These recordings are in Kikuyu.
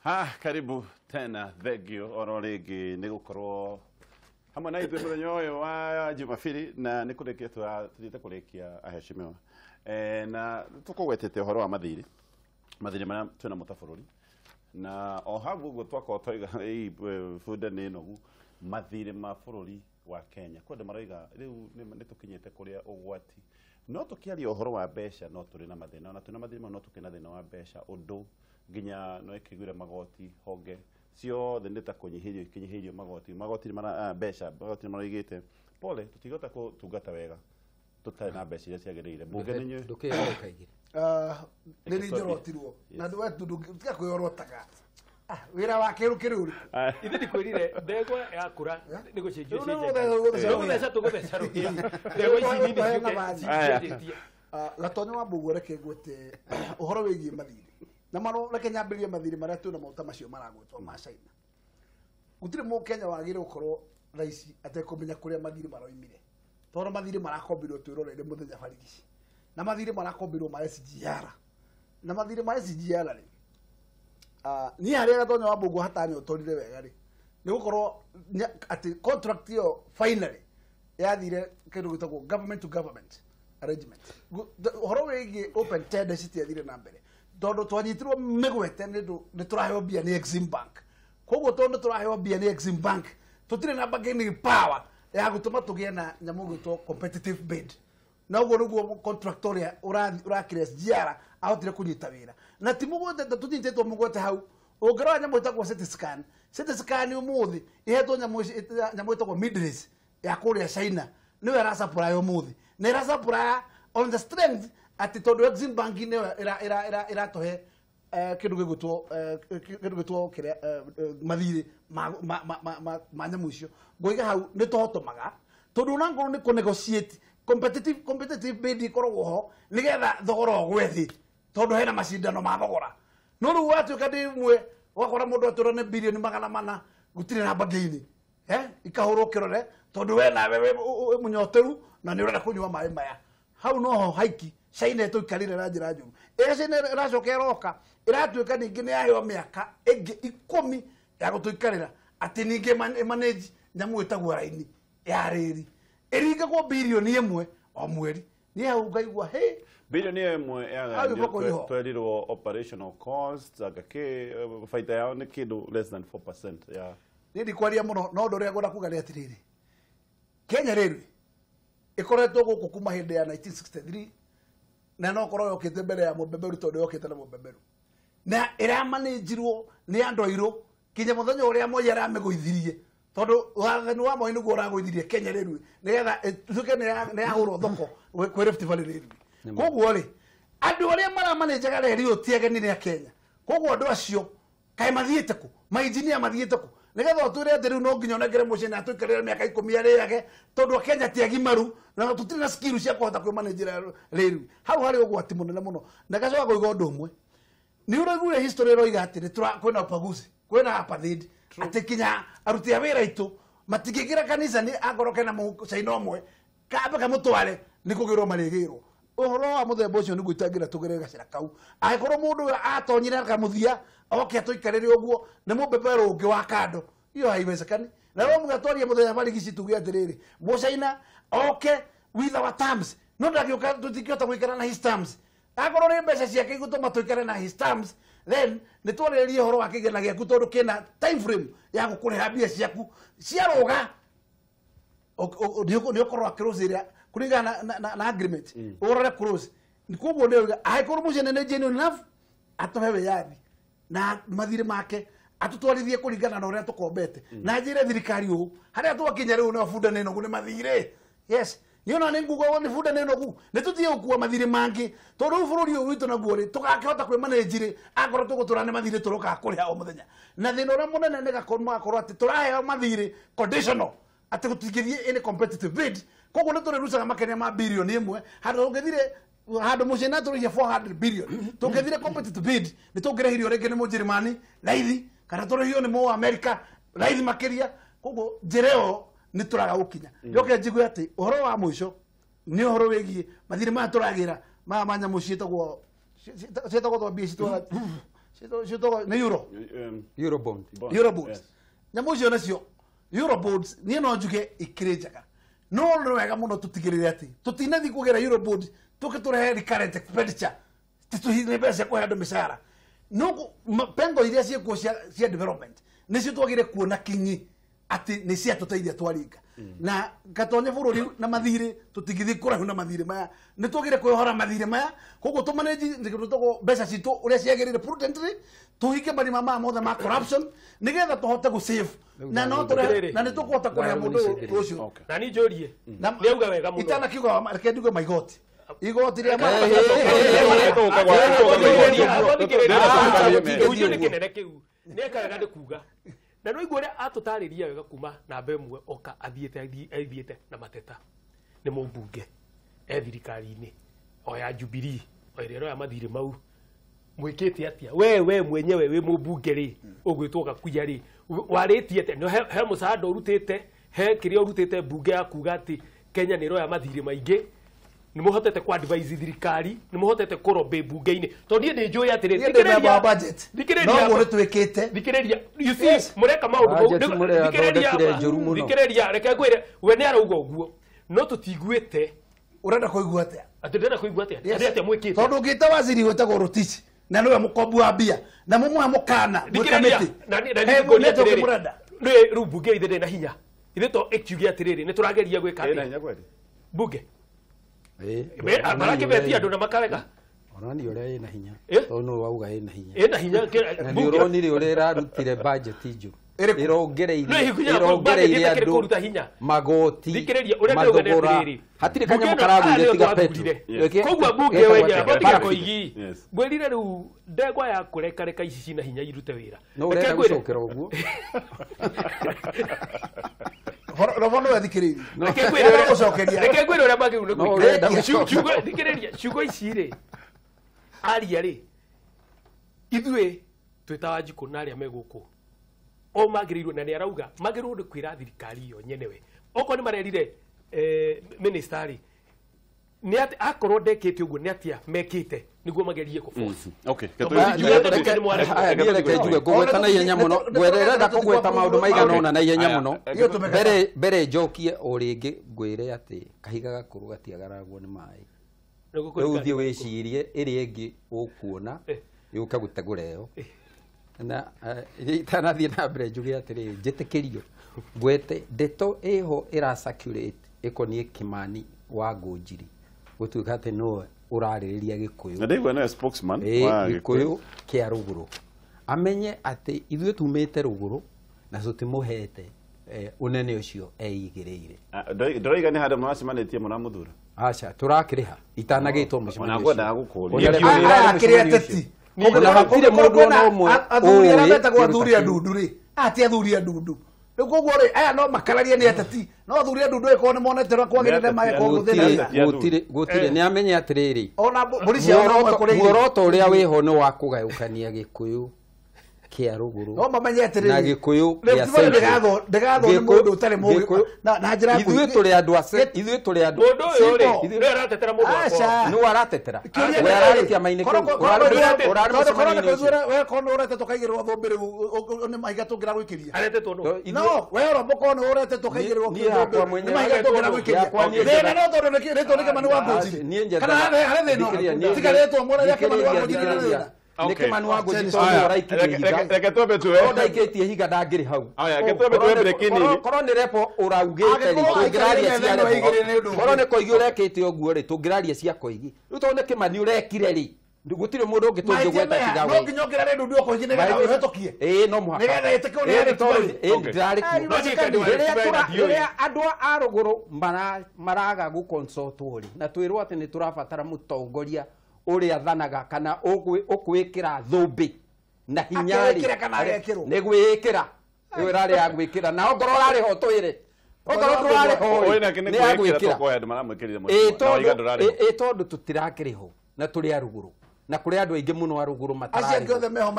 Ha, karibu tena, thengio oro rĩngĩ nĩ gũkorwo hamwe na ithuĩ mũthenya ũyũ wa Jumapili, na nĩ kũrĩkia tũthiĩte kũrĩkia aheshimiwa. Na tũkũgwetete ũhoro wa mathirĩ marĩa twĩna mo ta bũrũri, na o hau ũguo twakorwo twaiga bunda nĩ nogu mathirĩ ma bũrũri wa Kenya kwenda maroiga rĩu nĩ tũkinyĩte kũrĩa ũgwati. No tũkĩaria ũhoro wa mbeca no tũrĩ na mathĩna, na twĩna mathĩna no tũkĩ na thĩna wa mbeca ũndũ nginya no ĩkĩiguire magoti honge ciothe nĩ ta kũnyihĩrio ikinyihĩirio magoti magoti mara mbeca magoti nĩ maroigĩte pole tũtingĩhota gũtungata wega tũtarĩ na mbeca iria ciagĩrĩire. Bunge nĩ inyuĩ ndũkĩyoroka igĩrĩ. Nĩ niĩ njorotirwo na tiga kwĩyorotaga wĩra wa kĩrũ kĩrĩ ũrĩkũ? Ithe ndikwĩrire ndegwa yakũra nĩ gũcenjio. Rĩu nĩ gũtheca. Tũgũtheca tũgũtheca rũhĩa ndegwa ici nini ciũke cicenjetie. Gatonyo wa Mbũguo, reke ngwete ũhoro wĩgiĩ mathirĩ na maro, reke nyambĩrĩrie mathirĩ marĩa twĩna mo ta macio maragwetwo ma China. Gũtirĩ mũkenya wagĩrĩire gũkorwo thaa ici atekũmenya kũrĩa mathirĩ maroimire, tondũ mathirĩ marakombirwo twĩroreire mũthenya barigici, na mathirĩ marakombirwo ma SGR, na mathirĩ ma SGR rĩ, niĩ harĩa Gatonyo wa Mbũguo hatanyotorire wega rĩ, nĩ gũkorwo atĩ contract ĩyo finally yathire kĩndũ gĩtagwo government to government arrangement. Ũhoro wĩgiĩ open tender citiathire na mbere tondũ twanyitirwo mĩgwete nĩ ũndũ nĩ tũraheo mbia nĩ Exim Bank. Koguo tondũ nĩ tũraheo mbia nĩ Exim Bank, tũtirĩ na bargaining power ya gũtũma tũgĩe na nyamũ ĩgwĩtwo competitive bid, na ũguo nĩguo contract ũrĩa ũrakĩra SGR ahotire kũnyita wĩra, na ti mũgwete tũnyitĩtwo mũgwete hau. Ũngĩrora nyamũ ĩtagwo CT scan, CT scan ũmũthĩ ĩhetwo nyamũ nyamũ ĩtagwo Midlace ya kũrĩa China, nĩyo ĩrasupply ũmũthĩ, na ĩrasupply on the strength atĩ tondũ Exim Bank nĩyo ĩratũhe kĩndũ gĩgwĩtwo kĩndũ gĩtwo kĩrĩa mathirĩ ma nyamũ icio. Ngũiga hau nĩ tũhotomaga tondũ ona ngorwo nĩ kũ-negotiate competitive bid ikoragwo ho nĩgetha thogora ũgwe thĩ, tondũ hena macindano ma thogora. No rĩu watuĩka ndĩ ĩmwe ũgakora mũndũ atwĩra nĩ bilioni 400, gũtirĩ na bargaining, ikahũrwo kĩrore tondũ we nawe wĩ mũnyoteru na nĩ ũrenda kũnyua maĩ maya. Hau noho haiki China ĩtũikarire na njĩra njũru. Ĩrĩa China ĩracoka ĩroka ĩratuĩka ningĩ nĩ yaheo mĩaka ĩngĩ 10 ya gũtũikarĩra, atĩ ningĩ ĩmanage nyamũ ĩtagwo raini ya rĩri ĩringagwo bilioni 1 o mweri. Niĩ hau ngaigua hĩ. 1 bilioni Hau iboko iho. Twerirwo operational costs anga kĩ baita yao nĩ kĩndũ less than 4% ya Niĩ ndikwaria mũno, no ũndũ ũrĩa ngwenda kuga nĩ atĩrĩrĩ, Kenya rĩrĩ ĩkoretwo gũkũ kuma hĩndĩ ya 1963, na no korwo yokĩte mbere ya mũbeberu tondũ yokĩte na mũbeberu, na ĩramanĩnjirwo nĩ andũ airũ kinya mũthenya ũrĩa Moi aramĩgũithirie, tondũ wathani wa Moi nĩguo ũragũithirie Kenya rĩrĩ nĩgetha ĩtuĩke nĩ yahũrwo thoko kwĩ Rift Valley rĩrĩ. Koguo rĩ, andũ arĩa maramanĩnjaga reri ũyũ ti ageni nĩ a Kenya. Koguo andũ acio kaĩ mathiĩte kũ? Mainjinia mathiĩte kũ nĩgetha ũtwĩre atĩ rĩu no nginya ũnengere mũciĩ na atũikarĩre mĩaka 10 arĩage, tondũ akenya ti agimaru na tũtirĩ na skill cia kũhota kwĩmanĩnjĩra rĩrĩ? Hau harĩ ũgwati mũnene mũno. Na ngacoka kũiga ũndũ ũmwe, nĩ ũraiguire history ĩroiga atĩ nĩ kwĩna ubaguzi, kwĩna apartheid, atĩ kinya aruti a wĩra aitũ matingĩingĩra kanitha nĩ angorwo kena mũcaina ũmwe kambe kamũtware nĩ kũgĩrwo marĩgĩrwo. Ũhoro wa mũthemba ũcio nĩguo itangĩra tũgere gacĩra kau. Angĩkorwo mũndũ ũyũ atonyire akamũthia oke atũikarĩre ũguo nĩ mũbeberũ ũngĩ wa kando, hiyo haiwezekani. Na rĩu mũga twarie mũthenya barigici tuge atĩrĩrĩ, mũcaina oke with our terms, no ndangĩũka, tũtingĩhota gũikara na his terms. Akorwo nĩ mbeca ciake igũtũma tũikare na his terms, then nĩ twarĩrĩrie ũhoro wa kĩgĩna gĩaku, tondũ kĩna time frame ya gũkũrĩha mbia ciaku ciarũga nĩ ũkorwo clause ĩrĩa kũringana na agreement ũrore clause. Koguo nĩ angĩkorwo mũciĩ nĩ genuine enough, atũhe wĩyathi na mathirĩ make atũtwarithie kũringana na ũrĩa tũkombete, na njĩre thirikari ũũ harĩa twakinya rĩu no bunda nĩ nogu nĩ mathirĩ. Yes, niĩ ona nĩ nguga nĩ bunda nĩ nogu, nĩ tũtige gũkua mathirĩ mangĩ, tondũ rĩu bũrũri ũyũ witũ naguo rĩ, tũgakĩhota kwĩmanĩnji rĩ akorwo tũgũtũra nĩ mathirĩ tũrokaga kũrĩha o mũthenya? Na thĩna ũrĩa mũnene nĩ gakorwo magakorwo atĩ tũraheo mathirĩ conditional, atĩ gũtingĩthiĩ any competitive bid. Koguo nĩ tũrĩrucaga makĩria ma 1 bilioni handũ tũngĩthire handũ mũciĩ na tũrĩhie 400 billion. Tũngĩthire competitive bid, nĩ tũngĩrĩhirio rĩngĩ nĩ mũnjĩrĩmani raithi, kana tũrĩhio nĩ mũ America raithi makĩria. Koguo njĩra ĩyo nĩ tũraga gũkinya. Njoke njigue atĩ ũhoro wa mũico nĩ ũhoro wĩgiĩ mathirĩ maya tũragĩra maya ma nyamũ ciĩtagwo twambie Ciĩtagwo nĩ euro. Eurobond. Eurobonds. Nyamũ icio nacio Eurobonds niĩ no njuge ikĩrĩ njega. No nĩ wega mũno tũtigĩrĩre atĩ tũtinathiĩ kũgĩra Eurobonds tũke tũrehe recurrent expenditure tũhithie mbeca cia kũhe andũ mĩcara. No pengo iria ciĩkuo cia development nĩcio twagĩrĩire kuona kinyi atĩ nĩ ciatũteithia twaringa. Na gatonye bũrũri na mathirĩ tũtingĩthiĩ kũraihu na mathirĩ maya. Nĩ twagĩrĩire kwĩhora mathirĩ maya koguo tũmanage mbeca citũ ũrĩa ciagĩrĩire prudently, tũhinge marima maya mothe ma corruption nĩgetha tũhote gũ save na no tũrehe na nĩ tũkũhota kũrĩha mũndũ ũyũ rũciũ. Na niĩ njũrie, nĩ auga wega mũno. Itanakiuga reke njuge maigoti. Igoti rĩa kĩhujo nĩ kĩnene kĩu nĩ ekaga nĩ kuga na no igua ũrĩa atũtarĩria wega kuma namba ĩmwe oka athiĩte na mateta nĩ mũmbunge e thirikari-inĩ o ya Jubilee o ĩrĩa ĩroya mathirĩ mau mwĩkĩte atĩa we mwenyewe wĩ mũmbunge rĩ ũgwĩtwo Gakuya rĩ warĩtie atĩa he mũcaada ũrutĩte he kĩrĩa ũrutĩte mbunge ya kuga atĩ Kenya nĩ ĩroya mathirĩ maingĩ nĩ mũhotete ku advise thirikari nĩ mũhotete kũrobĩ mbunge-inĩ tondũ niĩ nĩ njũĩ atĩrĩ thikĩrĩria no nĩ twĩkĩte thikĩrĩria you see mũreka maũndũ mau thikĩrĩria reke ngwĩre we nĩ arauga ũguo no tũtiguĩte ũrenda kũigua atĩa atĩ ndĩrenda kũigua atĩa atĩ atĩa mwĩkĩte tondũ ũngĩta waziri wĩtagwo Rotich na nĩwe mũkombi wa mbia na mũmũhe mũkana thikĩrĩria na nĩ ngũria atĩrĩrĩ rĩu mbunge ithe ndĩ na hinya ithe to ĩkiuge atĩrĩrĩ nĩ tũrageria gwĩka atĩa mbunge marakĩbetia andũ na makarega onani ũrĩa ĩna hinya tondũ nĩwe wauga ĩna hinya ĩna hinya na nĩ ũronire ũrĩa ĩrarutire budget njũru ĩrongereire andũ magoti mathogora hatirĩ kanyamũ karagũire tiga petro koguo mbunge wenyewe tiga koigi ngwĩrire rĩu ndegwa ya kũrekareka ici cina hinya irute wĩra no ũrenda gũcokera ũguo Robo no athikĩrĩirie reke ngwĩre ũrĩa magĩrĩirwo nĩ gwĩka thikĩrĩria ciugo ici rĩ aria rĩ ithuĩ twĩ ta Wanjikũ na arĩa me gũkũ o magĩrĩirwo na nĩ arauga magĩrĩirwo nĩ kwĩra thirikari ĩyo nyenewe okorwo nĩ marerire minister rĩ nĩ atĩ akorwo ndekĩte ũguo nĩ atĩa mekĩte nĩguo magerie kũ force. Okay reke njuge ngũgweta na ihenya mũno ngwenda kũgweta maũndũ maigana ũna na ihenya mũno mbere njokie o rĩngĩ ngwĩre atĩ kahiga gakũrũ gatiagaragwo nĩ maĩ rĩu thiĩ wĩcirie ĩrĩa ĩngĩ ũkuona yũke gũtegũra ĩyo na itanathiĩ na mbere njuge atĩrĩrĩ njĩtĩkĩrio ngwete ndeto ĩho ĩra circulate ĩkoniĩ Kimani wa Ngũnjiri gũtuĩka atĩ nĩwe ũrarĩrĩria Gĩkũyũ na ndĩigua nĩwe spokesman wa Gĩkũyũ kĩa rũgũrũ amenye atĩ ithuĩ tumĩte rũgũrũ na tũtimũhete ũnene ũcio eigĩrĩire ndĩraiga nĩ handũ mũracemanĩtie mũramũthura aca tũrakĩrĩha itanagĩtwo mũcemanio ũcio ngwendaga gũkũria ateti ona hatirĩ mũndũ ona ũmwe athuri arĩa metagwo athuri a ndundu rĩ aya ti athuri a ndundu rĩu koguo rĩ aya no makararie nĩ ateti no athuri a ndundu ĩkorwo nĩ monete ũrĩa kwagĩrĩire magekwo gũthĩna gũtirĩ nĩ amenye atĩrĩrĩ ona mbũri ciao no mekũrĩa muoroto ũrĩa wĩho nĩ wa kũgayũkania Gĩkũyũ kĩa rũgũrũ no mamenye atĩrĩrĩ na Gĩkũyũ gĩa Central ndĩgathwo nĩ mũndũ ũtarĩ mũgĩ na njĩra ya ithuĩ tũrĩ andũ a ithuĩ tũrĩ andũ mũndũ ũyũ rĩ nĩwe aratetera mũndũ wakwa nĩwe aratetera we ararĩ kĩama-inĩ kĩu ũrarĩ mũcemanio-inĩ ũcio we korwo nĩ ũretetwo ũkaigĩrĩrwo thũmbĩ rĩu nĩ mahiga tũngĩragũikĩria aretetwo nũ no we oro mũkorwo nĩ ũretetwo ũkaigĩrĩrwo thũmbĩ nĩ mahiga tũngĩragũikĩria thĩna no tondũ rĩtwa nĩ Kimani wa Ngũnjiri kana harĩ thĩna tiga rĩtwa mwana rĩa Kimani wa Ngũnjiri nĩ thĩna nä kä mani wa ngå tondå ũraikirie ihiga reke twambe tuwe korwo ndaikĩtie ihiga ndangĩrĩ hau aya reke twambe tuwe break nini korwo nĩ repo ũraugĩte rĩ tũngĩraria cia repo korwo nĩ koigi ũrekĩte ũguo rĩ tũngĩraria cia koigi rĩu tondũ nĩ Kĩmani ũrekire rĩ gũtirĩ mũndũ ũngĩ tũngĩgweta tiga we no nginya ũngĩrare ndundu okoigi nĩgetha ũhetũkie ĩĩ no mũhaka nĩgetha ĩtĩke ũrĩa ĩĩ ndĩrarĩ kuo rĩrĩa andũ a rũgũrũ maraga gũconsultwo rĩ na twĩrwo atĩ nĩ tũrabatara mũtongoria ũrĩa thanaga kana ũkwĩkĩra thũmbĩ na hinya rĩ nĩ gwĩkĩra ĩyo ĩrarĩ ya gwĩkĩra na ongorwo ũrarĩ ho twĩre ongorwo ndũrarĩ ho rĩ nĩ ya gwĩkĩra ĩ tondũ tũtirakĩrĩ ho na tũrĩ a rũgũrũ na kũrĩ andũ aingĩ mũno a rũgũrũ matararĩ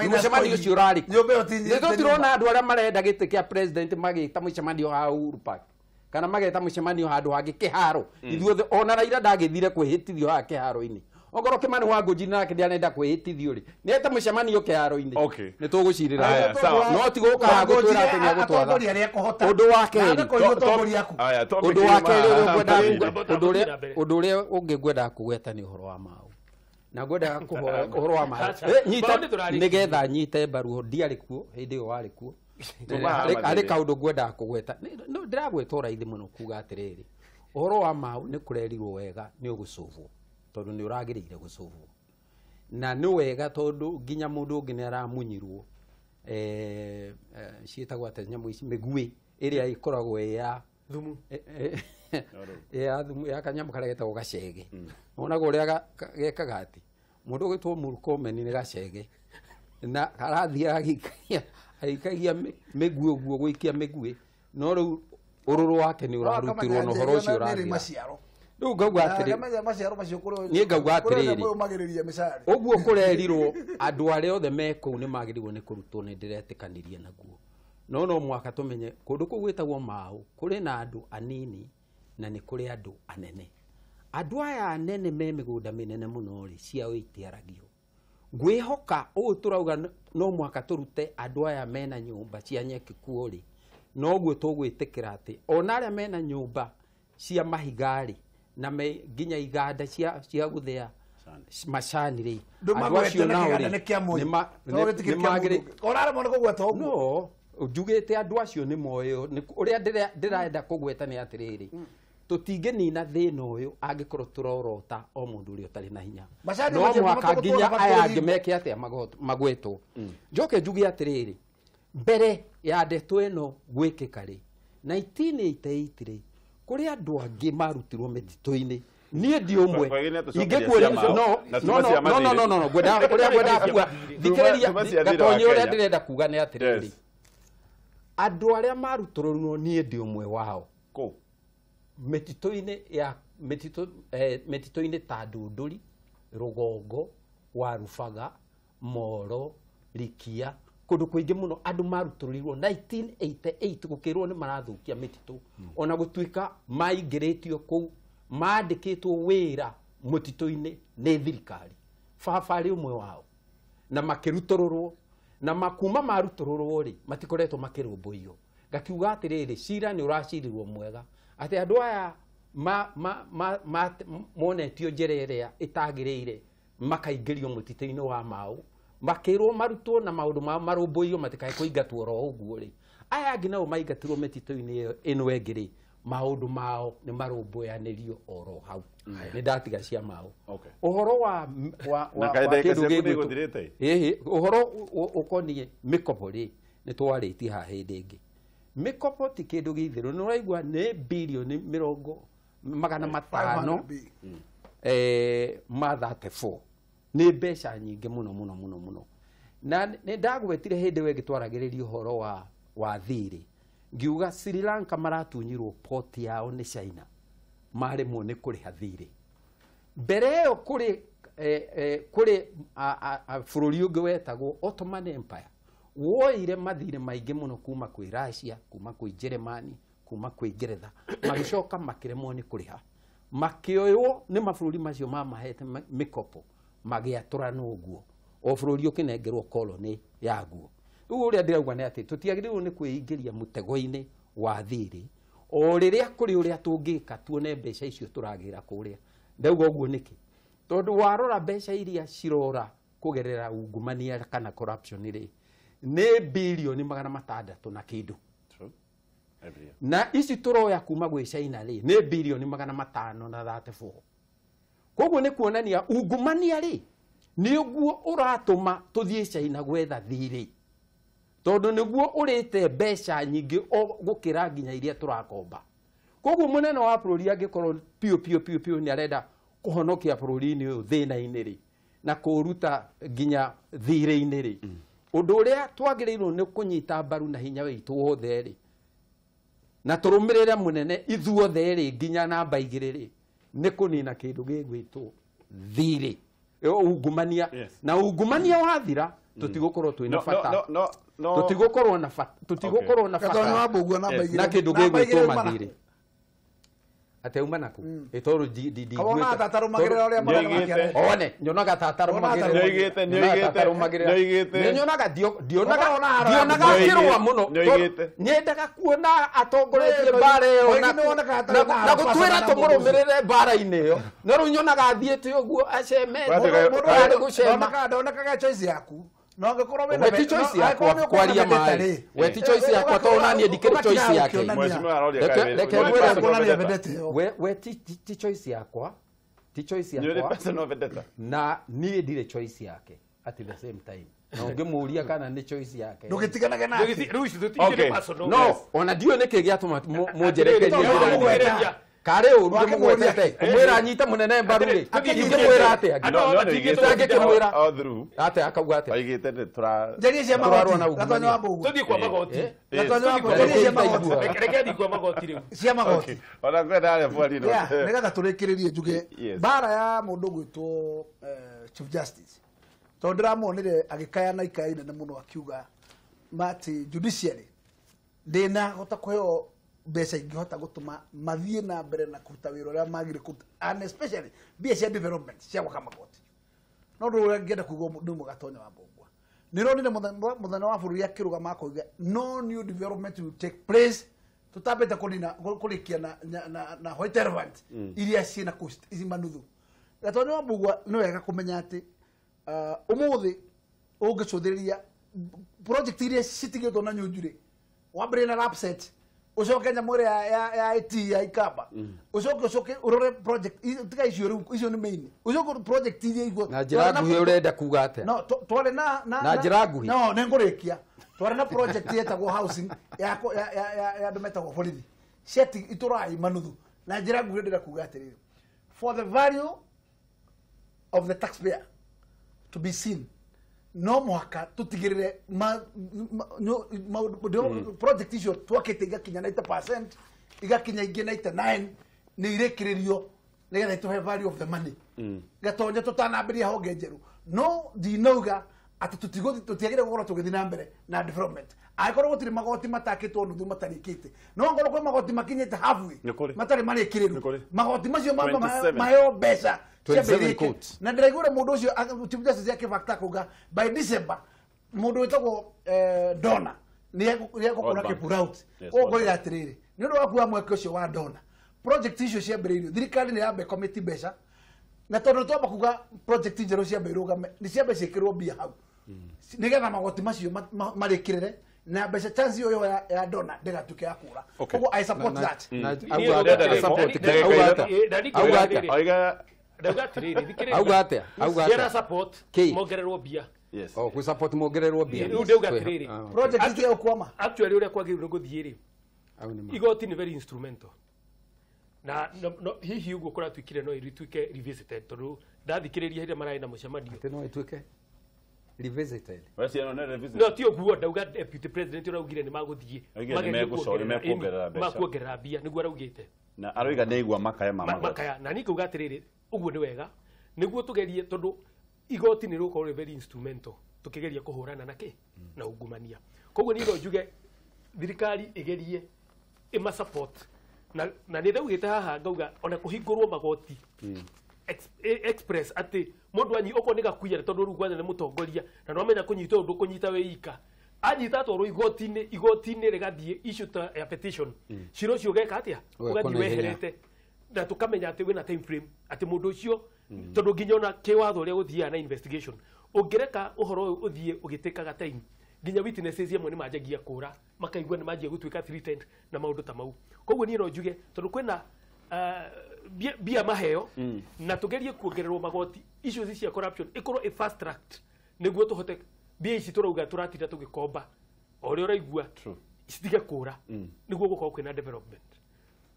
mũcemanio ũcio ũrarĩ nĩ tũtirona andũ arĩa marenda gĩtĩ kĩa president magĩta mũcemanio ha Uhuru Park kana mageta mũcemanio handũ hangĩ kĩharo ithuothe ona Raila ndagĩthire kwĩhĩtithio haha kĩharo-inĩ Ongorwo Kimani wa Ngũnji nake ndiarenda kwĩhĩtithio rĩ, nĩ ete mũcemanio kĩharo-inĩ. Nĩ tũgũcirĩra. No ti gũka gũtwĩra atĩ nĩ egũtwatha. Ũndũ wa kerĩ, ũndũ wa kerĩ ũrĩa ũndũ ũngĩ ngwendaga kũgweta nĩ ũhoro wa Mau. Na ngwendaga kũhoya ũhoro wa Mau. Nyita nĩgetha nyite mbaru ndiarĩ kuo hĩndĩ ĩyo warĩ kuo. Harĩ kaũndũ ngwendaga kũgweta. No ndĩragweta ũraithi mũno kuga atĩrĩrĩ, ũhoro wa Mau nĩ kũrerirwo wega nĩ ũgũcũvwo tondũ nĩ ũragĩrĩire gũcũvwo. Na nĩ wega tondũ nginya mũndũ ũngĩ nĩ aramunyirwo ciĩtagwo atĩa nyamũ ici, mĩguĩ ĩrĩa ĩkoragwo ĩ ya thumu, ya thumu ya kanyamũ karĩa getagwo gacege. Wonaga ũrĩa gekaga atĩ mũndũ ũgwĩtwo Murkomen nĩ gacege na arathiĩ agĩikagia mĩguĩ ũguo gũikia mĩguĩ, no rĩu ũrũrũ wake nĩ ũrarutirwo na ũhoro ũcio ũrathira. Rĩu ngauga atĩrĩ, niĩ ngauga atĩrĩrĩ, ũguo kũrerirwo andũ arĩa othe me kũu nĩ magĩrĩirwo nĩ kũrutwo, nĩ ndĩretĩkanirie naguo. No no mwaka tũmenye kũndũ kũu gwĩtagwo Mau kũrĩ na andũ anini na nĩ kũrĩ andũ anene. Andũ aya anene me mĩgũnda mĩnene mũno rĩ, ciao itiaragio. Ngwĩhoka ũũ tũrauga no mwaka tũrute andũ aya mena nyũmba cia nyeki kuo rĩ, noguo tũgwĩtĩkĩra atĩ ona arĩa mena nyũmba cia mahiga rĩ, na me nginya iganda cia gũthĩa macani rĩ, andũ acio nao rĩ no njugĩte andũ acio nĩ moĩ. Ũrĩa ndĩrenda kũgweta nĩ atĩrĩrĩ, tũtingĩnina thĩna ũyũ angĩkorwo tũrorota o mũndũ ũrĩa ũtarĩ na hinya. No mũhaka nginya aya angĩ meke atĩa magwetwo. Njoke njuge atĩrĩrĩ, mbere ya ndeto ĩno gwĩkĩka rĩ, 1988 rĩ, kũrĩ andũ angĩ marutirwo mĩtitũ-inĩ. Niĩ ndi ũmwe ingĩkuoria, no no no no ngwendaga ũrĩa ngwendaga kuga, thikĩrĩria Gatonyi, ũrĩa ndĩrenda kuga nĩ atĩrĩrĩ, andũ arĩa marutũrũrwo niĩ ndi ũmwe wao mĩtitũ-inĩ ya mĩtitũ-inĩ ta Ndũndũri, Rũgongo, Warubaga, Moro, Rikia, kũndũ kũingĩ mũno andũ marutũrũrirwo 1988 gũkĩrwo nĩ marathũkia mĩtitũ. Ona gũtuĩka maingĩrĩtio kũu, mandĩkĩtwo wĩra mũtitũ-inĩ nĩ thirikari, baba arĩ ũmwe wao, na makĩrutũrũrwo, na makuma marutũrũrwo rĩ, matikoretwo makĩrũmbũiyo. Ngakiuga atĩrĩrĩ, cira nĩ ũracirirwo mwega atĩ andũ aya monetio njĩra ĩrĩa ĩtagĩrĩire makaingĩrio mũtitũ-inĩ wa Mau, makĩrwo marutwo na maũndũ mao marũmbũiyo matikae kũingatwo oro ũguo rĩ. Aya angĩ nao maingatirwo mĩtitũ-inĩ ĩno ĩngĩ rĩ, maũndũ mao nĩ marũmbũyanĩrio oro hau. Nĩ ndatiga cia Mau. Ũhoro wa kĩndũ gĩgwĩtwo ũhoro ũkoniĩ mĩkobo rĩ, nĩ twarĩtie haha hĩndĩ ĩngĩ. Mĩkobo ti kĩndũ gĩitherũ, nĩ ũraigua nĩ birioni 500 ma 34 nĩ mbeca nyingĩ mũno mũno mũno mũno. Na nĩ ndagwetire hĩndĩ ĩyo ĩngĩ twaragĩrĩria ũhoro wa thirĩ, ngiuga Sri Lanka maratunyirwo port yao nĩ China, maremwo nĩ kũrĩha thirĩ. Mbere ĩyo kũrĩ kũrĩ bũrũri ũngĩ wetagwo Ottoman Empire, woire mathirĩ maingĩ mũno kuma kwĩ Russia, kuma kwĩ Germany, kuma kwĩ Ngeretha, magĩcoka makĩremwo nĩ kũrĩha, makĩoywo nĩ mabũrũri macio mamahete mĩkobo, magĩatũranwo ũguo, o bũrũri ũkĩnengerwo koloni yaguo. Rĩu ũrĩa ndĩrauga nĩ atĩ tũtiagĩrĩirwo nĩ kwĩingĩria mũtego-inĩ wa thirĩ o rĩrĩa kũrĩ ũrĩa tũngĩka tuone mbeca icio tũragĩra kũrĩa. Ndauga ũguo nĩkĩ? Tondũ warora mbeca iria cirora kũgerera ungumania kana corruption rĩ, nĩ birioni 600 na kĩndũ. Na ici tũroya kuma gwĩ China rĩ, nĩ birioni 534. Koguo nĩ kuonania ungumania rĩ nĩ ũguo ũratũma tũthiĩ China gwetha thirĩ, tondũ nĩguo ũrĩte mbeca nyingĩ gũkĩra nginya iria tũrakomba. Koguo mũnene wa bũrũri angĩkorwo piũ piũ piũ piũ nĩ arenda kũhonokia bũrũri-inĩ ũyũ thĩna-inĩ rĩ, na kũũruta nginya thirĩ-inĩ rĩ, ũndũ ũrĩa twagĩrĩirwo nĩ kũnyita mbaru na hinya witũ wothe rĩ, na tũrũmĩrĩre mũnene ithuothe rĩ nginya namba 2 rĩ, nĩ kũnina kĩndũ gĩgwĩtwo thirĩ, ungumania. Na ungumania wathira tũtigũkorwo twĩna bata, tũtigũkorwo na bata, tũtigũkorwo na bata na kĩndũ gĩgwĩtwo mathirĩ. Ate uma naku itoru ndi Kawona tatarumagirira uria Nĩoigĩte. one nyonaga tatarumagirira Nĩoigĩte. nyonaga ndionaga Ona haro ndionaga Nĩoigĩte. akĩrũa mũno Nĩoigĩte. nyendaga kuona atongoretie mbara ĩyo na Koigi nĩwonaga atarĩ na na gũtwĩra haro tũmũrũmĩrĩre mbara-inĩ ĩyo no rĩu nyonaga athiĩte ũguo acemete Wathiĩ arĩ gũcema Ndonekaga choice yaku no angĩkorwo wĩna we ti choice yakwa kwaria maĩ we ti choice yakwa tondũ naniĩ ndikĩrĩ choice yake Mheshimiwa aroria Reke kana ngwĩre personal kuonania vendetta. vendetta ĩyo. we ti choice yakwa ti choice Nĩ ũrĩ yakwa personal vendetta. na niĩ ndirĩ choice yake at the same time na ũngĩmũria kana nĩ choice yake Ndũgĩtiganage nake. Rĩu ici Okay. tũtingĩ personal. no ona ndiũĩ nĩkĩ gĩatũma mũnjerekerie Atĩrĩrĩ, njĩra tũramũgweta. karĩ ũru Wakĩmũria. ndĩmũgwetete kũmwĩra anyite mũnene mbaru rĩ Atĩrĩrĩ, ingĩmwĩra atĩa Andũ No, aya no, matingĩ nĩoigĩte. Tũngĩkĩmwĩra. All through. atĩa akauga atĩa Oigĩte nĩ tũra Njarie cia Tũrarũa magoti na ungumania. Gatonya wa Mbũgua. Tũthiĩ kwa magoti. Gatonya wa Mbũgua. Yes. Njarie cia magoti. Reke thiĩ kwa magoti rĩu. Cia magoti. Ona ngwenda harĩa bwari Yeah, nĩgetha tũrĩkĩrĩrie njuge Yes. mbara ya mũndũ ũgwĩtwo Chief Justice tondũ ndĩramuonire agĩkaya na ikaya inene mũno akiuga atĩ judiciary ndĩnahota kũheo mbeca ingĩhota gũtũma mathiĩ na mbere na kũruta wĩra ũrĩa magĩrĩire kũruta and especially mbia cia development cia gwaka magoti no ũndũ ũrĩa ngĩenda kuga nĩ ũmwe Gatonya wa Mbũgua nĩ ronire mũthenya wa bũrũri akĩrũgama akoiga no new development will take place tutambĩte kũnina kũrĩkia na white elephant iria ciĩna coast ici manuthu. Gatonya wa Mbũgua nĩ wega kũmenya atĩ ũmũthĩ ũngĩcũthĩrĩria project iria citigĩtwo na Nyunju rĩ wambĩrĩrie na Lapset ucoke nyamũ ĩrĩa ya IT ya Ikamba ucoke ũrore project tiga icio rĩu icio nĩ main ucoke project iria igwo na njĩra nguhĩ ũrenda kuga atĩa no twarĩ na Na njĩra nguhĩ. no nĩ ngũrĩkia twarĩ na project yetagwo housing ya ya andũ metagwo borithi ciati itũraga manuthu na njĩra nguhĩ ndĩrenda kuga atĩrĩrĩ for the value of the taxpayer to be seen no mũhaka tũtigĩrĩre project icio twakĩte igakinya 90% igakinya ingĩ 99 nĩ irĩkĩrĩrio nĩgetha itũhe value of the money Gatonya tũtanambĩrĩria honge njerũ no ndinauga atĩ tũtiagĩrĩire gũkorwo tũgĩthiĩ na mbere na development angĩkorwo gũtirĩ magoti matakĩtwo nuthu matarĩkĩte no angorwo kwĩ magoti makinyĩte halfway Nĩ kũrĩ. matarĩ marĩkĩrĩru Nĩ kũrĩ. magoti macio 27. maheo mbeca 27 ciambĩrĩrie. courts. Na ndĩraiguire mũndũ ũcio Chief Justice akĩbakta kuga by December mũndũ wĩtagwo Dona nĩ egũkorwo World Bank. akĩ-pull out. Yes, Ũguo World ngoiga Bank. atĩrĩrĩ nĩ ũndũ wa kuoya mweke ũcio wa Dona project icio ciambĩrĩirio thirikari nĩ yamba ĩkomiti mbeca na tondũ twamba kuga project njerũ ciambe irũgame nĩ ciambe ciĩkĩrwo mbia hau nĩgetha magoti macio marĩkĩrĩre na mbeca chance ĩyo ya Dona ndĩgatuĩke ya kũra. Okay. Koguo I support that. Auga atĩa? Support kĩ? Auga atĩa? Auga atĩa? Oiga Ndauga atĩrĩrĩ, thikĩrĩria. Auga atĩa? Auga Ciana atĩa? support Kĩ? mongererwo mbia. Yes. Oh, gũ support mongererwo mbia. Rĩu ndauga atĩrĩrĩ. Ah, okay. Project itige gũkwama. Actually ũrĩa kwagĩrĩirwo nĩ gũthiĩ rĩ Au nĩ ma. igoti nĩ very instrumental na no, hihi ũguo kũratuĩkire no ĩtuĩke revisited tondũ ndathikĩrĩria hĩndĩ mararĩ na mũcemanio Atĩ no ĩtuĩke revisited. We ciana nĩ revisit. no ti ũguo ndauga deputy president ũraugire nĩ magũthiĩ Oigire nĩ magerie megũco- nĩ mekuongerera mbeca. makuongerera mbia nĩguo araugĩte Na aroiga nĩ aigua makaya ma magoti. Makaya na niĩ ngauga atĩrĩrĩ ũguo nĩ wega nĩguo tũgerie tondũ igoti nĩ rĩgũkorwo rĩ very instrumental tũkĩgeria kũhũrana na kĩ na ungumania koguo niĩ no njuge thirikari ĩgerie ĩma support na nĩ ndaugĩte haha ngauga ona kũhingũrwo magoti express atĩ mũndũ anyi okorwo nĩ gakuia tondũ rĩu kwanja nĩ mũtongoria na nĩwamenya kũnyita ũndũ kũnyita wĩ ika anyita atwarwo igoti-inĩ igoti-inĩ rĩgathiĩ issue ta ya petition cira ũcio ũgeka atĩa Ũgekwo ũgathiĩ na ihenya. weherete na tũkamenya atĩ wĩna time frame atĩ mũndũ ũcio tondũ nginya ona kĩwatho ũrĩa gũthiaga na investigation ũngĩreka ũhoro ũyũ ũthiĩ ũgĩtĩkaga time nginya witnesses amwe nĩ manjagia kũra makaigua nĩ manjia gũtuĩka threatened na maũndũ ta mau koguo niĩ no njuge tondũ kwĩna mbia maheo na tũgerie kuongererwo magoti issues cia corruption ikorwo ĩ fast tracked nĩguo tũhote mbia ici tũrauga tũratinda tũgĩkomba o ũrĩa ũraigua citige kũra nĩguo gũkorwo kwĩna development.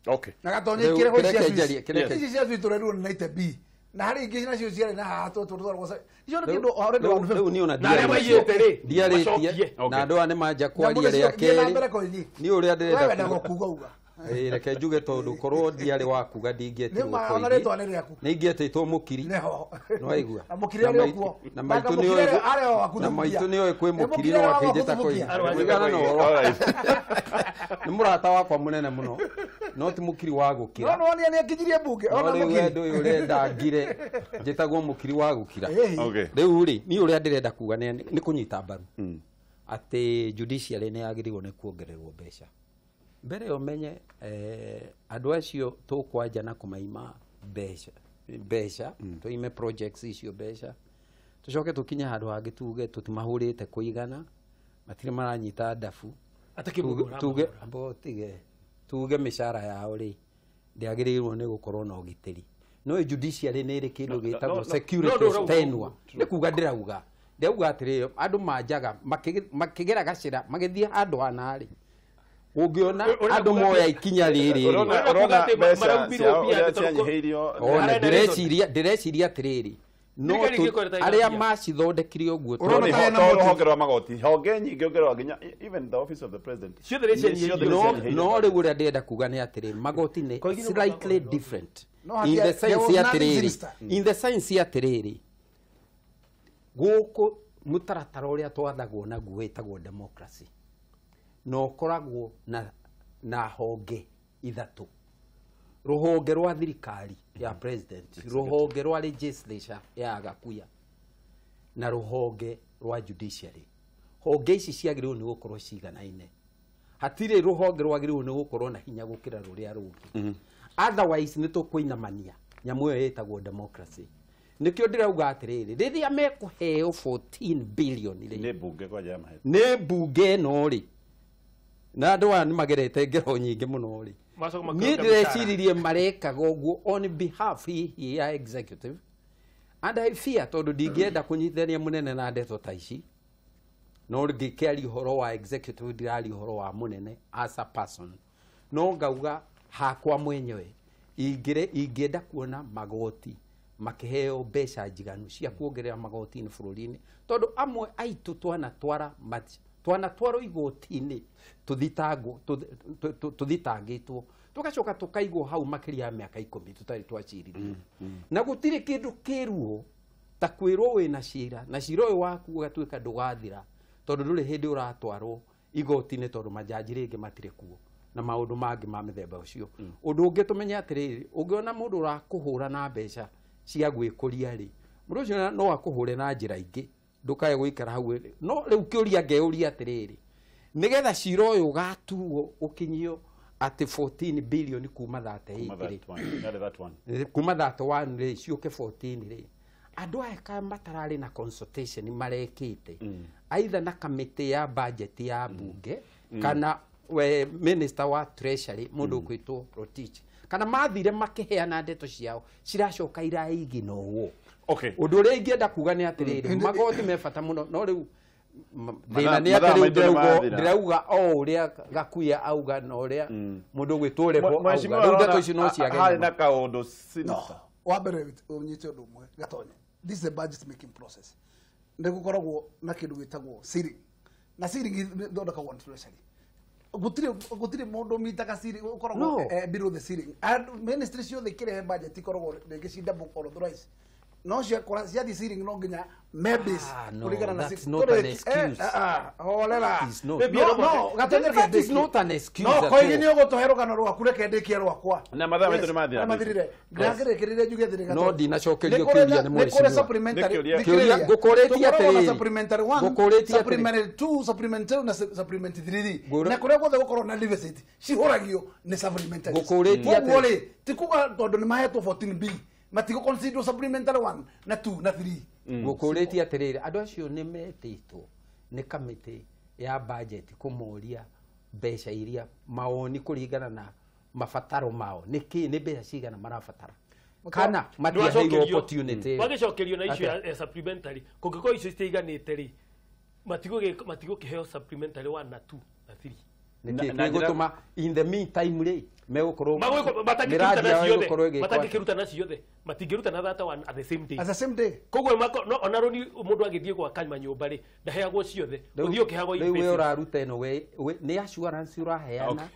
Okay. Na Gatonya Rĩu, ikĩrĩ ho kĩreke cia njarie, Swiss. kĩreke- Ici cia Swiss tũrerirwo nĩ 90 B na harĩ ingĩ nacio ciarĩ na haha tũtwarwo icio nĩ kĩndũ already Rĩu niĩ ona Na arĩa ndiarĩtie. maiyĩte rĩ, Ndiarĩtie macokie. na andũ aya nĩ manja kwaria Nyamũ rĩa icio- thiĩ na kerĩ mbere Koigi. niĩ ũrĩa We ndĩrenda wendaga kuga kuga uga Ĩĩ, reke njuge tondũ korwo ndiarĩ wa kuga ndingĩetirwo Nĩ ma- ona Koigi. rĩtwa nĩ rĩaku. Nĩ ingĩetĩtwo mũkiri Nĩho. Nĩwaigua? Na mũkiri arĩ o kuo. Na maitũ Banga nĩoĩ mũkiri arĩ o waku na thubukia. maitũ nĩoĩ kwĩ Nĩ mũkiri mũkiri no arĩ o waku akĩnjĩta thubukia. Koigi. Mũigana na ũhoro. All right. Nĩ mũrata wakwa mũnene mũno No ti mukiri wa gukira. No no ni akinyirie bunge ona mukiri. No riu urenda ngire njitagwo mukiri wa gukira. Riu ri ni uria ndirenda kuga ni kunyita mbaru. Ati judiciary ni yagiriirwo ni kuongererwo mbeca. Mbere umenye andu acio tukwanja na kumaima mbeca tuime projects icio mbeca tucoke tukinye handu hangi tuge tutimahurite kuigana matire maranyita ndabu tuge ambo tige tuge mishara yao ri ndiagiriirwo ni gukorwo na ugitiri no judiciary ni ri kindu gitagwo security tenure ni kuga ndirauga ndauga atiri andu manjaga makigera gacira magithie handu hana ri ungiona andu moya ikinya riri urona mbeca ciao cianyihĩirio ona ndireciria atiriri no aria macithondekire uguo to ruhonge rwa magoti honge nyingĩ ũngĩrora nginya even the office of the president no rĩu ũrĩa ndĩrenda kuga nĩ atĩrĩrĩ magoti nĩ slightly different in the sense atĩrĩrĩ in the sense atĩrĩrĩ gũkũ mũtaratara ũrĩa twathagwo naguo wĩtagwo democracy no koragwo na honge ithatũ ruhonge rwa thirikari ya president ruhonge rwa legislature ya Gakuya na ruhonge rwa judiciary honge ici ciagĩrĩirwo nĩ gũkorwo ciganaine hatirĩ ruhonge rwagĩrĩirwo nĩ gũkorwo na hinya gũkĩra rũrĩa rũngĩ otherwise nĩ tũkũinamania nyamũ ĩyo ĩtagwo democracy nikio ndirauga atiriri riria mekuheo 14 billion ri ni bunge kwanja mahe ni bunge no ri na andu aya ni magerete ngero nyingi muno ri ni ndirecirie marekaga uguo on behalf hihi ya executive and I fear tondu ndingienda kunyithania munene na ndeto ta ici no ngĩkĩaria ũhoro wa executive ndiraria ũhoro wa munene as a person no ngauga hakwa mwenyewe ingĩenda kuona magoti makiheo mbeca njiganu cia kuongerera magoti-inĩ bũrũri-inĩ tondu amwe aitu twanatwara twanatwarwo igoti-inĩ tuthitangĩtwo tugacoka tukaigwo hau makĩria ya mĩaka 10 tũtarĩ twacirithio na gũtirĩ kĩndũ kĩruo ta kwĩrwo wĩna cira na cira ũyũ waku ũgatuĩka ndũgathira tondũ ndũrĩ hĩndĩ ũratwarwo igoti-inĩ tondũ majaji rĩngĩ matirĩ kuo na maũndũ mangĩ ma mĩthemba ũcio ũndũ ũngĩ tũmenye atĩrĩrĩ ũngĩona mũndũ ũrakũhũra na mbeca cia gwĩkũria rĩ mũndũ ũcio no akũhũre na njĩra ingĩ ndukae gũikara hau no rĩu kĩũria ngeyũria atĩrĩrĩ nĩgetha cira ũyũ ũgatuo ũkinyio atĩ 14 billion kuma 38 rĩ kuma 31 rĩ ciũke 14 rĩ andũ aya ka matararĩ na consultation marekĩte either na kamĩtĩ ya budget ya bunge kana we minister wa treasury mũndũ ũkwĩtwo Rotich kana mathire makiheana ndeto ciao ciracoka iraiginwo okay ũndũ ũrĩa ingĩenda kuga nĩ atĩrĩrĩ magoti me bata mũno no rĩu thĩna nĩ atĩrĩu ndĩrauga o ũrĩa Gakuya auga na ũrĩa mũndũ ũgwĩtwo Rebo auga rĩu ndeto ici no ciage harĩ na kaũndũ sinister wa mbere ũnyite ũndũ ũmwe Gatonye this is a budget making process nĩ gũkoragwo na kĩndũ gĩtagwo ceiling na ceiling ithondekagwo nĩ treasury gutire mundu mitaga ceiling ukoragwo below the ceiling and ministry ciothe ikirehe budget ikoragwo rĩngĩ ci double or thrice no ciakora ciathi ceiling no nginya members kuringana na that's not an excuse holela no Gatonye that is not an excuse no koigi ni ugutuhe rugano rwaku reke ndikie rwakwa na mathaa maitu ni mathira mathirire ngiragĩrĩkĩrĩria njuge atĩrĩ Gatonye no ndinacokerio kĩũria nĩ mwĩrĩ supplementary ngũkũrĩtie atĩrĩrĩ supplementary 1 ngũkũrĩtie supplementary 2 supplementary na supplementary 3 na kũrĩa guothe gũkorwo na deficit cihũragio nĩ supplementary ngũkũrĩtie atĩrĩ ti kuga tondũ nĩ mahetwo 14 b matigo consider supplementary 1 na 2 na 3 ngũkũrĩtie atĩrĩrĩ andũ acio nĩ metĩtwo nĩ kamĩtĩ ya budget kũmoria mbeca iria mawoni kũringana na mabataro mao nĩ kĩ nĩ mbeca cigana marabatara kana matiaheirwo opportunity magicokerio na issue ya supplementary kũngĩkorwo icio citiiganĩte rĩ matigũkĩheo supplementary 1 na 2 na 3 nĩkĩ gĩgũtũma in the meantime rĩ megũkorwo matangĩkĩruta na ciothe matingĩruta na 31 at the same day at the same day koguo no ona rũni mũndũ agĩthiĩ gwaka manyũmba rĩ ndaheagwo ciothe ũthiĩ ũkĩheagwo rĩu we ũraruta ĩno we nĩ assurance ũraheana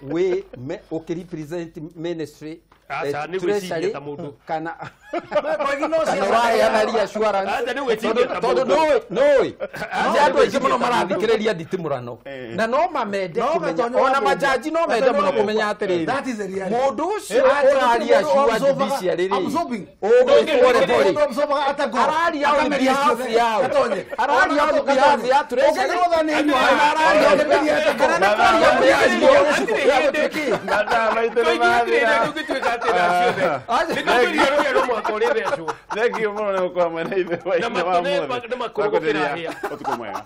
we ũkĩrepresent ministry treasury kana ũraheana reassurance tondũ nũĩ nĩ andũ aingĩ mũno marathikĩrĩria nditimũrano na no mamende kũmenya ona majaji no mende mũno kũmenya Ngwĩra atĩrĩrĩ. That is the reality. Mũndũ ũcio araria sure judiciary rĩ. Absorbing. Ũgwĩtwo rĩ. Mũndũ absorbaga atangoro. Araria on Akameria behalf ciothe. yao. Gatonye. Araria on behalf ya treasury. Ũngĩkĩrwo thani inyua, araria akameria atangoro. Kana nĩ kwaria mũndũ. Mathaa maitũ nĩ Tũingĩ mathira. tũngĩtuĩka atĩ thaa ciothe. Nĩ tũkũiria rũhĩa no mũhaka ũrĩthecwo. Thank you mũno nĩ gũkorwo hamwe na ithuĩ hwaĩ-inĩ Na wa matũ ũmũthĩ. nĩ makũrũ gũkĩra hĩa. Ũtukũ mwega.